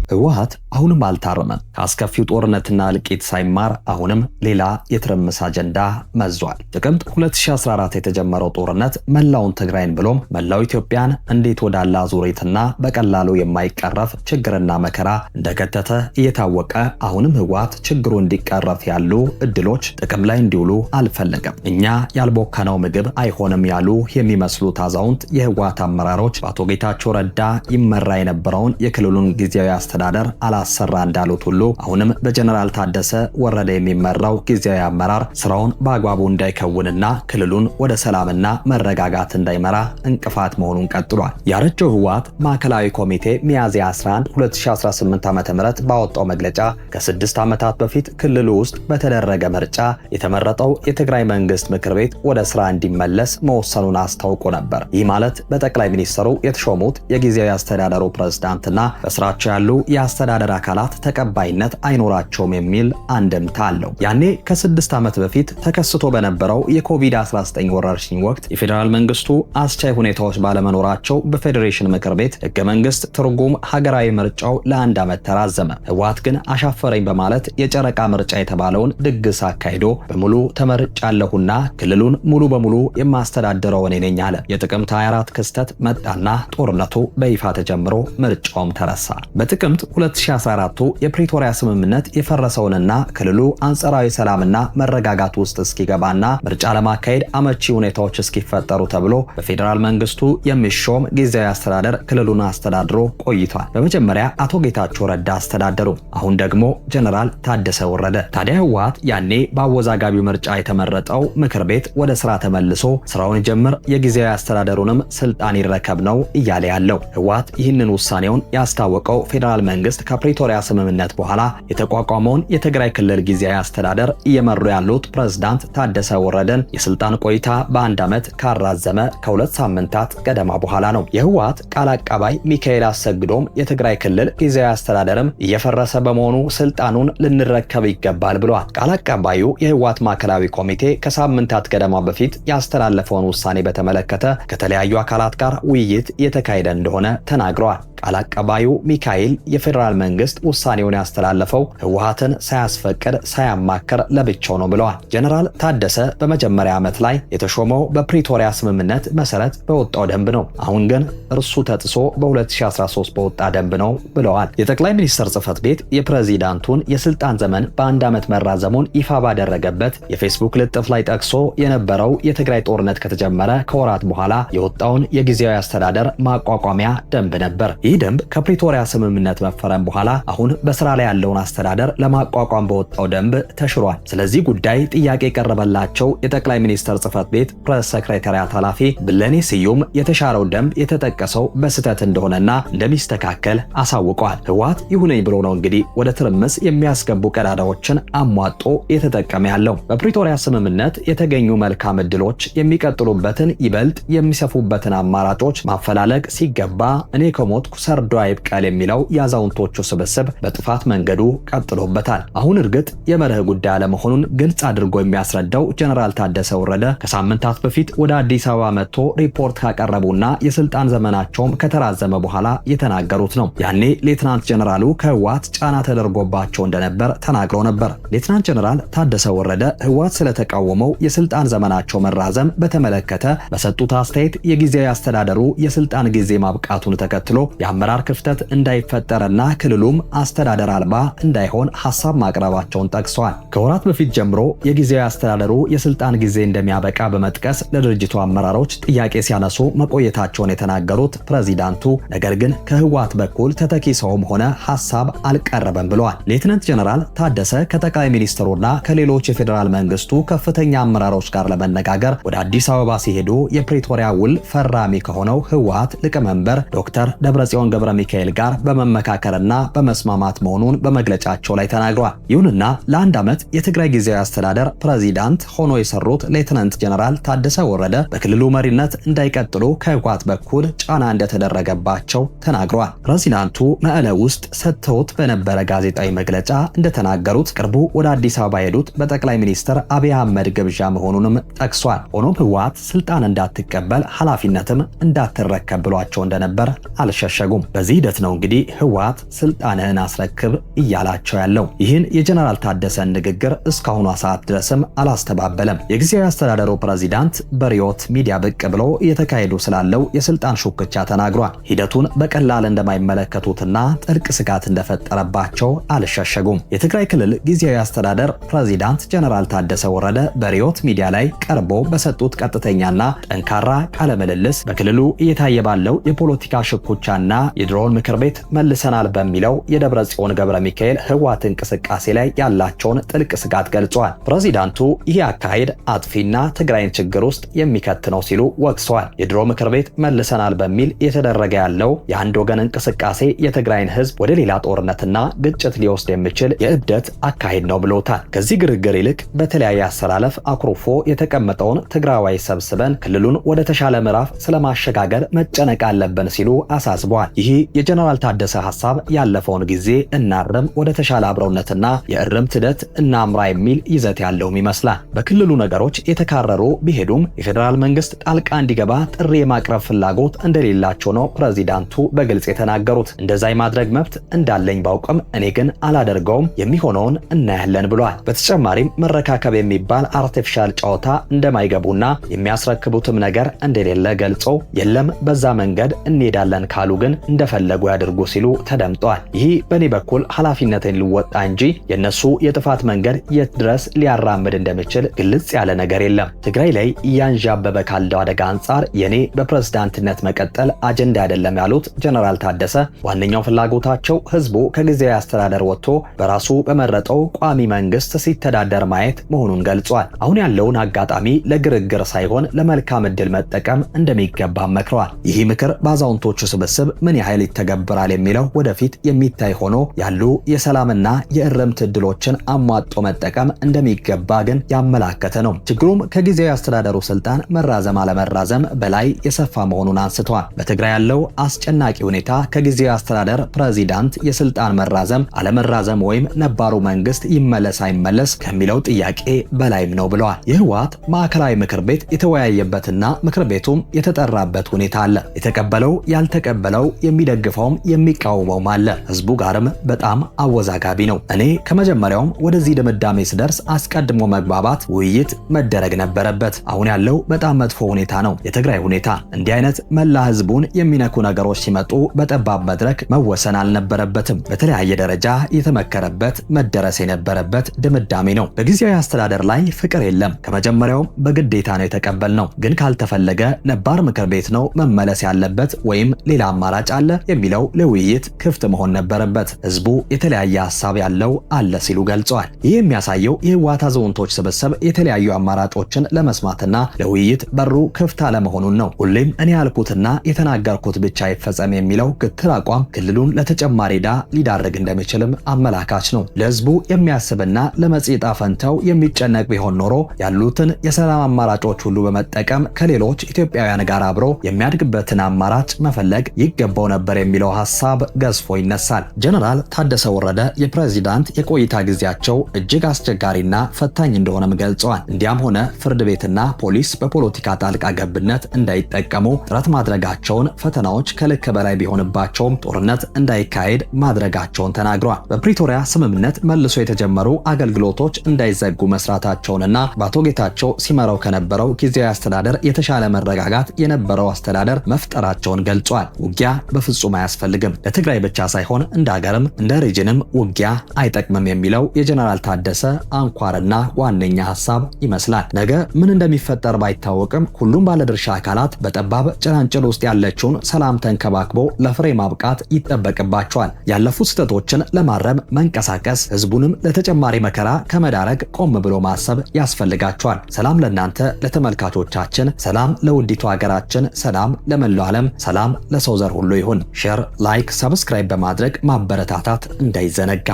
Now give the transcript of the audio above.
ህወሓት አሁንም አልታረመም። ከአስከፊው ጦርነትና እልቂት ሳይማር አሁንም ሌላ የትርምስ አጀንዳ መዟል። ጥቅምት 2014 የተጀመረው ጦርነት መላውን ትግራይን ብሎም መላው ኢትዮጵያን እንዴት ወዳለ አዙሪትና በቀላሉ የማይቀረፍ ችግርና መከራ እንደከተተ እየታወቀ አሁንም ህወሓት ችግሩ እንዲቀረፍ ያሉ እድሎች ጥቅም ላይ እንዲውሉ አልፈለገም። እኛ ያልቦከነው ምግብ አይሆንም ያሉ የሚመስሉት አዛውንት የህወሓት አመራሮች በአቶ ጌታቸው ረዳ ይመራ የነበረውን የክልሉን ጊዜያዊ አስተዳደር አላሰራ እንዳሉት ሁሉ አሁንም በጀነራል ታደሰ ወረደ የሚመራው ጊዜያዊ አመራር ስራውን በአግባቡ እንዳይከውንና ክልሉን ወደ ሰላምና መረጋጋት እንዳይመራ እንቅፋት መሆኑን ቀጥሏል። ያረጀው ህወሓት ማዕከላዊ ኮሚቴ ሚያዝያ 11 2018 ዓ.ም ባወጣው መግለጫ ከ6 ዓመታት በፊት ክልሉ ውስጥ በተደረገ ምርጫ የተመረጠው የትግራይ መንግስት ምክር ቤት ወደ ስራ እንዲመለስ መወሰኑን አስታውቆ ነበር። ይህ ማለት በጠቅላይ ሚኒስትሩ የተሾሙት የጊዜያዊ አስተዳደሩ ፕሬዝዳንትና በስራቸው ያሉ የአስተዳደር አካላት ተቀባይነት አይኖራቸውም የሚል አንድምታ አለው። ያኔ ከ6 ዓመት በፊት ተከስቶ በነበረው የኮቪድ-19 ወረርሽኝ ወቅት የፌዴራል መንግስቱ አስቻይ ሁኔታዎች ባለመኖራቸው በፌዴሬሽን ምክር ቤት ህገ መንግስት ትርጉም ሀገራዊ ምርጫው ለአንድ ዓመት ተራዘመ። ህወሓት ግን አሻፈረኝ በማለት የጨረቃ ምርጫ የተባለውን ድግስ አካሂዶ በሙሉ ተመርጫለሁና ክልሉን ሙሉ በሙሉ የማስተዳድረው እኔ ነኝ አለ። የጥቅምት 24 ክስተት መጣና ጦርነቱ በይፋ ተጀምሮ ምርጫውም ተረሳ። በጥቅምት 2014 የፕሪቶሪያ ስምምነት የፈረሰውንና ክልሉ አንጻራዊ ሰላምና መረጋጋት ውስጥ እስኪገባና ምርጫ ለማካሄድ አመቺ ሁኔታዎች እስኪፈጠሩ ተብሎ በፌዴራል መንግስቱ የሚሾም ጊዜያዊ አስተዳደር ክልሉን አስተዳድሮ ቆይቷል። በመጀመሪያ አቶ ጌታቸው ረዳ አስተዳደሩ፣ አሁን ደግሞ ጀነራል ታደሰ ወረደ። ታዲያ ህወሓት ያኔ በአወዛጋቢው ምርጫ የተመረጠው ምክር ቤት ወደ ስራ ተመልሶ ስራውን ጀምር፣ የጊዜያዊ አስተዳደሩንም ስልጣን ይረከብ ነው እያለ ያለው። ህወሓት ይህንን ውሳኔውን ያስታወቀው ፌዴራል መንግስት ከፕሪቶሪያ ስምምነት በኋላ የተቋቋመውን የትግራይ ክልል ጊዜያዊ አስተዳደር እየመሩ ያሉት ፕሬዝዳንት ታደሰ ወረደን የስልጣን ቆይታ በአንድ ዓመት ካራዘመ ከ2 ሳምንታት ገደማ በኋላ ነው። የህወሓት ቃል አቀባይ ሚካኤል አሰግዶም የትግራይ ክልል ጊዜያዊ አስተዳደርም እየፈረሰ በመሆኑ ስልጣኑን ልንረከብ ይገባል ብሏል። ቃል አቀባዩ የህወሓት ማዕከላዊ ኮሚቴ ከሳምንታት ገደማ በፊት ያስተላለፈውን ውሳኔ በተመለከተ ከተለያዩ አካላት ጋር ውይይት እየተካሄደ እንደሆነ ተናግረዋል። ቃል አቀባዩ ሚካኤል የፌዴራል መንግስት ውሳኔውን ያስተላለፈው ህወሓትን ሳያስፈቅድ ሳያማክር ለብቻው ነው ብለዋል። ጀነራል ታደሰ በመጀመሪያ ዓመት ላይ የተሾመው በፕሪቶሪያ ስምምነት መሰረት በወጣው ደንብ ነው። አሁን ግን እርሱ ተጥሶ በ2013 በወጣ ደንብ ነው ብለዋል። የጠቅላይ ሚኒስትር ጽህፈት ቤት የፕሬዚዳንቱን የስልጣን ዘመን በአንድ ዓመት መራዘሙን ይፋ ባደረገበት የፌስቡክ ልጥፍ ላይ ጠቅሶ የነበረው የትግራይ ጦርነት ከተጀመረ ከወራት በኋላ የወጣውን የጊዜያዊ አስተዳደር ማቋቋሚያ ደንብ ነበር። ይህ ደንብ ከፕሪቶሪያ ስምምነት መፈረም በኋላ አሁን በስራ ላይ ያለውን አስተዳደር ለማቋቋም በወጣው ደንብ ተሽሯል። ስለዚህ ጉዳይ ጥያቄ የቀረበላቸው የጠቅላይ ሚኒስትር ጽህፈት ቤት ፕሬስ ሰክሬታሪያት ኃላፊ ብለኔ ስዩም የተሻረው ደንብ የተጠቀሰው በስህተት እንደሆነና እንደሚስተካከል አሳውቀዋል። ህወሓት ይሁነኝ ብሎ ነው እንግዲህ ወደ ትርምስ የሚያስገቡ ቀዳዳዎችን አሟጦ የተጠቀመ ያለው። በፕሪቶሪያ ስምምነት የተገኙ መልካም እድሎች የሚቀጥሉበትን ይበልጥ የሚሰፉበትን አማራጮች ማፈላለግ ሲገባ እኔ ከሞትኩ ሰርዶ አይብቀል የሚለው የአዛውንቶቹ ስብስብ በጥፋት መንገዱ ቀጥሎበታል። አሁን እርግጥ የመርህ ጉዳይ አለመሆኑን ግልጽ አድርጎ የሚያስረዳው ጀነራል ታደሰ ወረደ ከሳምንታት በፊት ወደ አዲስ አበባ መጥቶ ሪፖርት ካቀረቡና የስልጣን ዘመናቸውም ከተራዘመ በኋላ የተናገሩት ነው። ያኔ ሌትናንት ጀነራሉ ከህወሓት ጫና ተደርጎባቸው እንደነበር ተናግረው ነበር። ሌትናንት ጀነራል ታደሰ ወረደ ህወሓት ስለተቃወመው የስልጣን ዘመናቸው መራዘም በተመለከተ በሰጡት አስተያየት የጊዜያዊ አስተዳደሩ የስልጣን ጊዜ ማብቃቱን ተከትሎ የአመራር ክፍተት እንዳይፈጠርና ክልሉም አስተዳደር አልባ እንዳይሆን ሐሳብ ማቅረባቸውን ጠቅሰዋል። ከወራት በፊት ጀምሮ የጊዜያዊ አስተዳደሩ የስልጣን ጊዜ እንደሚያበቃ በመጥቀስ ለድርጅቱ አመራሮች ጥያቄ ሲያነሱ መቆየታቸውን የተናገሩት ፕሬዚዳንቱ ነገር ግን ከህወሓት በኩል ተተኪ ሰውም ሆነ ሐሳብ አልቀረበም ብለዋል። ሌትናንት ጀነራል ታደሰ ከጠቅላይ ሚኒስትሩና ከሌሎች የፌዴራል መንግስቱ ከፍተኛ አመራሮች ጋር ለመነጋገር ወደ አዲስ አበባ ሲሄዱ የፕሪቶሪያ ውል ፈራሚ ከሆነው ህወሓት ሊቀመንበር ዶክተር ደብረጽዮን ገብረ ሚካኤል ጋር በመመካከርና በመስማማት መሆኑን በመግለጫቸው ላይ ተናግረዋል። ይሁንና ለአንድ ዓመት የትግራይ ጊዜያዊ አስተዳደር ፕሬዚዳንት ሆኖ የሰሩት ሌትናንት ጀነራል ታደሰ ወረደ በክልሉ መሪነት እንዳይቀጥሉ ከህወሓት በኩል ጫና እንደተደረገባቸው ተናግረዋል። ፕሬዚዳንቱ መቀለ ውስጥ ሰጥተውት በነበረ ጋዜጣዊ መግለጫ እንደተናገሩት ቅርቡ ወደ አዲስ አበባ የሄዱት በጠቅላይ ሚኒስትር አብይ አህመድ ግብዣ መሆኑንም ጠቅሷል። ሆኖም ህወሓት ስልጣን እንዳትቀበል ኃላፊነትም እንዳትረከብ ብሏቸው እንደነበር አልሸሸጉም። አልሸሸጉም። በዚህ ሂደት ነው እንግዲህ ህወሓት ስልጣንህን አስረክብ እያላቸው ያለው። ይህን የጀነራል ታደሰን ንግግር እስካሁኗ ሰዓት ድረስም አላስተባበለም። የጊዜያዊ አስተዳደሩ ፕሬዚዳንት በሪዮት ሚዲያ ብቅ ብሎ እየተካሄዱ ስላለው የስልጣን ሹክቻ ተናግሯል። ሂደቱን በቀላል እንደማይመለከቱትና ጥልቅ ስጋት እንደፈጠረባቸው አልሸሸጉም። የትግራይ ክልል ጊዜያዊ አስተዳደር ፕሬዚዳንት ጀነራል ታደሰ ወረደ በሪዮት ሚዲያ ላይ ቀርቦ በሰጡት ቀጥተኛና ጠንካራ ቃለ ምልልስ በክልሉ እየታየ ባለው የፖለቲካ ሽኩቻና የድሮውን ምክር ቤት መልሰናል በሚለው የደብረ ጽዮን ገብረ ሚካኤል ህወሓት እንቅስቃሴ ላይ ያላቸውን ጥልቅ ስጋት ገልጿል። ፕሬዚዳንቱ ይህ አካሄድ አጥፊና ትግራይን ችግር ውስጥ የሚከት ነው ሲሉ ወቅሰዋል። የድሮ ምክር ቤት መልሰናል በሚል እየተደረገ ያለው የአንድ ወገን እንቅስቃሴ የትግራይን ህዝብ ወደ ሌላ ጦርነትና ግጭት ሊወስድ የሚችል የእብደት አካሄድ ነው ብለውታል። ከዚህ ግርግር ይልቅ በተለያየ አሰላለፍ አኩርፎ የተቀመጠውን ትግራዋይ ሰብስበን ክልሉን ወደ ተሻለ ምዕራፍ ስለማሸጋገር መጨነቅ አለብን ሲሉ አሳስበዋል። ይህ የጀነራል ታደሰ ሐሳብ ያለፈውን ጊዜ እናርም፣ ወደ ተሻለ አብሮነትና የእርምት ሂደት እናምራ የሚል ይዘት ያለውም ይመስላል። በክልሉ ነገሮች የተካረሩ ቢሄዱም የፌዴራል መንግስት ጣልቃ እንዲገባ ጥሪ የማቅረብ ፍላጎት እንደሌላቸው ነው ፕሬዚዳንቱ በግልጽ የተናገሩት። እንደዛ የማድረግ መብት እንዳለኝ ባውቅም እኔ ግን አላደርገውም፣ የሚሆነውን እናያለን ብሏል። በተጨማሪም መረካከብ የሚባል artificial ጨዋታ እንደማይገቡና የሚያስረክቡትም ነገር እንደሌለ ገልጸው የለም በዛ መንገድ እንሄዳለን ካሉ ግን እንደፈለጉ ያድርጉ ሲሉ ተደምጧል። ይህ በእኔ በኩል ኃላፊነትን ልወጣ እንጂ የነሱ የጥፋት መንገድ የት ድረስ ሊያራምድ እንደሚችል ግልጽ ያለ ነገር የለም። ትግራይ ላይ እያንዣበበ ካለው አደጋ አንጻር የኔ በፕሬዝዳንትነት መቀጠል አጀንዳ አይደለም ያሉት ጀነራል ታደሰ ዋነኛው ፍላጎታቸው ህዝቡ ከጊዜያዊ አስተዳደር ወጥቶ በራሱ በመረጠው ቋሚ መንግስት ሲተዳደር ማየት መሆኑን ገልጿል። አሁን ያለውን አጋጣሚ ለግርግር ሳይሆን ለመልካም ዕድል መጠቀም እንደሚገባ መክረዋል። ይህ ምክር በአዛውንቶቹ ስብስብ ምን ያህል ይተገብራል የሚለው ወደፊት የሚታይ ሆኖ ያሉ የሰላምና የእርምት ዕድሎችን አሟጦ መጠቀም እንደሚገባ ግን ያመላከተ ነው። ችግሩም ከጊዜያዊ አስተዳደሩ ስልጣን መራዘም አለመራዘም በላይ የሰፋ መሆኑን አንስተዋል። በትግራይ ያለው አስጨናቂ ሁኔታ ከጊዜያዊ አስተዳደር ፕሬዚዳንት የስልጣን መራዘም አለመራዘም ወይም ነባሩ መንግስት ይመለስ አይመለስ ከሚለው ጥያቄ በላይም ነው ብለዋል። የህወሓት ማዕከላዊ ምክር ቤት የተወያየበትና ምክር ቤቱም የተጠራበት ሁኔታ አለ። የተቀበለው ያልተቀበለው፣ የሚደግፈውም የሚቃወመውም አለ። ህዝቡ ጋርም በጣም አወዛጋቢ ነው። እኔ ከመጀመሪያውም ወደዚህ ድምዳሜ ስደርስ አስቀድሞ መግባባት፣ ውይይት መደረግ ነበረበት። አሁን ያለው በጣም መጥፎ ሁኔታ ነው የትግራይ ሁኔታ። እንዲህ አይነት መላ ህዝቡን የሚነኩ ነገሮች ሲመጡ በጠባብ መድረክ መወሰን አልነበረበትም። በተለያየ ደረጃ የተመከረበት መደረስ የነበረበት ድምዳሜ ነው። በጊዜያዊ አስተዳደር ላይ ፍቅር የለም። ከመጀመሪያውም በግዴታ ነው የተቀበልነው። ግን ካልተፈለገ ነባር ምክር ቤት ነው መመለስ ያለበት ወይም ሌላ አማራጭ አለ የሚለው ለውይይት ክፍት መሆን ነበረበት። ህዝቡ የተለያየ ሀሳብ ያለው አለ ሲሉ ገልጸዋል። ይህ የሚያሳየው የህወሓት አዛውንቶች ስብስብ የተለያዩ አማራጮችን ለመስማትና ለውይይት በሩ ክፍት አለመሆኑን ነው። ሁሌም እኔ ያልኩትና የተናገርኩት ብቻ ይፈጸም የሚለው ግትር አቋም ክልሉን ለተጨማሪ ዕዳ ሊዳርግ እንደሚችልም አመላካች ነው። ለህዝቡ የሚያስብና ለመጪ ዕጣ ፈንታው የሚጨነቅ ቢሆን ኖሮ ያሉትን የሰላም አማራጮች ሁሉ በመጠቀም ከሌሎች ኢትዮጵያውያን ጋር አብሮ የሚያድግበትን አማራጭ መፈለግ ይገባው ነበር የሚለው ሀሳብ ገዝፎ ይነሳል። ጀነራል ታደሰ ወረደ የፕሬዚዳንት የቆይታ ጊዜያቸው እጅግ አስቸጋሪና ፈታኝ እንደሆነም ገልጸዋል። እንዲያም ሆነ ፍርድ ቤትና ፖሊስ በፖለቲካ ጣልቃ ገብነት እንዳይጠቀሙ ጥረት ማድረጋቸውን፣ ፈተናዎች ከልክ በላይ ቢሆንባቸውም ጦርነት እንዳይካሄድ ማድረጋቸውን ተናግረዋል። በፕሪቶሪያ ስምምነት መልሶ የተጀመሩ አገልግሎቶች እንዳይዘጉ መስራታቸውንና በአቶ ጌታቸው ሲመራው ከነበረው ጊዜያዊ አስተዳደር የተሻለ መረጋጋት የነበረው አስተዳደር መፍጠራቸውን ገልጿል። ውጊያ በፍጹም አያስፈልግም፣ ለትግራይ ብቻ ሳይሆን እንደ ሀገርም እንደ region ም ውጊያ አይጠቅምም የሚለው የጀነራል ታደሰ አንኳርና ዋነኛ ሀሳብ ይመስላል። ነገ ምን እንደሚፈጠር ባይታወቅም ሁሉም ባለድርሻ አካላት በጠባብ ጭላንጭል ውስጥ ያለችውን ሰላም ተንከባክቦ ለፍሬ ማብቃት ይጠበቅባቸዋል። ያለፉ ስህተቶችን ለማረም መንቀሳቀስ፣ ህዝቡንም ለተጨማሪ መከራ ከመዳረግ ቆም ብሎ ማሰብ ያስፈልጋቸዋል። ሰላም ለእናንተ ለተመልካቾቻችን፣ ሰላም ለውዲቱ ሀገራችን፣ ሰላም ለመላው ዓለም፣ ሰላም ለሰው ዘር ሁሉ ይሁን። share፣ like፣ subscribe በማድረግ ማበረታታት እንዳይዘነጋ።